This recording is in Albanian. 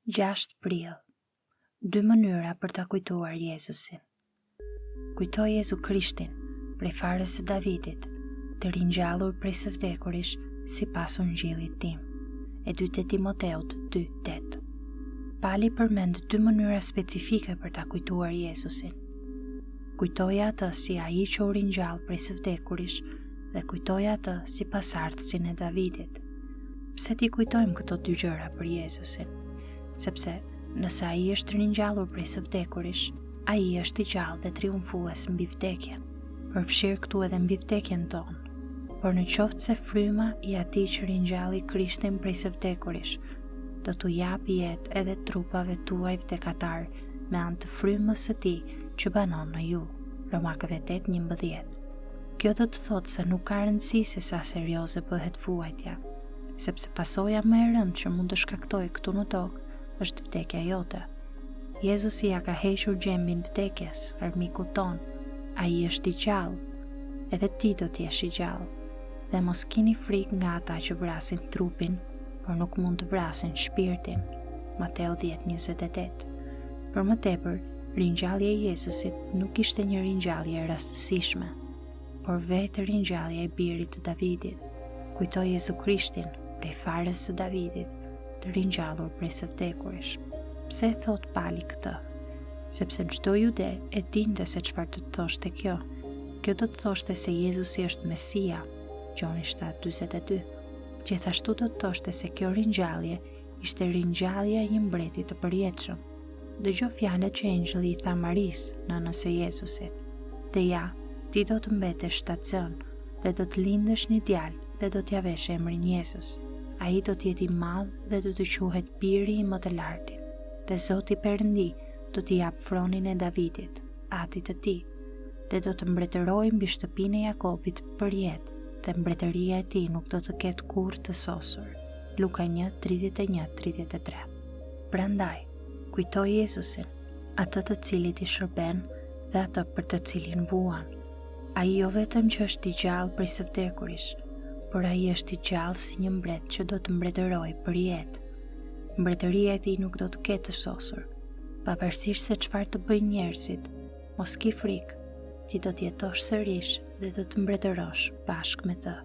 6 prill. Dy mënyra për ta kujtuar Jezusin. Kujto Jezu Krishtin, prej farës së Davidit, të ringjallur prej së vdekurish sipas ungjillit tim. E dytë e Timoteut 2:8. Pali përmend dy mënyra specifike për ta kujtuar Jezusin. Kujtoje atë si ai që u ringjall prej së vdekurish dhe kujtoje atë si pasardhësin e Davidit. Pse t'i kujtojmë këto dy gjëra për Jezusin? Sepse, nëse ai është ringjallur prej së vdekurish, ai është i gjallë dhe triumfues mbi vdekjen, përfshirë këtu edhe mbi vdekjen tonë. Por në qoftë se fryma i atij që ringjalli Krishtin prej së vdekurish, do t'u japë jetë edhe trupave tuaj vdekatarë me anë të frymës së tij që banon në ju. Romakëve 8:11. Kjo do të thotë se nuk ka rëndësi se sa serioze bëhet vuajtja, sepse pasoja më e rëndë që mund të shkaktojë këtu në tokë është vdekja jote. Jezusi ia ka hequr gjembin vdekjes, armikut tonë. Ai është i gjallë. Edhe ti do të jesh i gjallë. Dhe mos kini frikë nga ata që vrasin trupin, por nuk mund të vrasin shpirtin. Mateu 10:28. Për më tepër, Ringjallja e Jezusit nuk ishte një ringjallje e rastësishme, por vetë ringjallja e birit të Davidit. Kujto Jezu Krishtin, prej farës së Davidit, të ringjallur prej së vdekurish. Pse e thotë Pali këtë? Sepse çdo jude e dinte se çfarë do të thoshte kjo. Kjo do të thoshte se Jezusi është Mesia, Gjoni 7:42. Gjithashtu do të thoshte se kjo ringjallje ishte ringjallja e një mbreti të përjetshëm. Dëgjo fjalët që engjëlli i tha Marisë, nënës së Jezusit. Dhe ja, ti do të mbetesh shtatzënë dhe do të lindësh një djalë dhe do t'ia vesh emrin Jezus. Ai do të jetë i madh dhe do të quhet biri i më të lartit. Dhe Zoti Perëndi do t'i japë fronin e Davidit, atit të tij, dhe do të mbretërojë mbi shtëpinë e Jakobit përjetë, dhe mbretëria e tij nuk do të ketë kurrë të sosur. Luka 1, 31, 33. Prandaj, kujto Jezusin, atë të cilit i shërben dhe atë për të cilin vuan. Ai jo vetëm që është i gjallë prej së vdekurish, por ai është i gjallë si një mbret që do të mbretërojë përjetë. Mbretëria e tij nuk do të ketë të sosur. Pavarësisht se çfarë të bëjnë njerëzit, mos ki frikë, ti do të jetosh sërish dhe do të mbretërosh bashkë me të.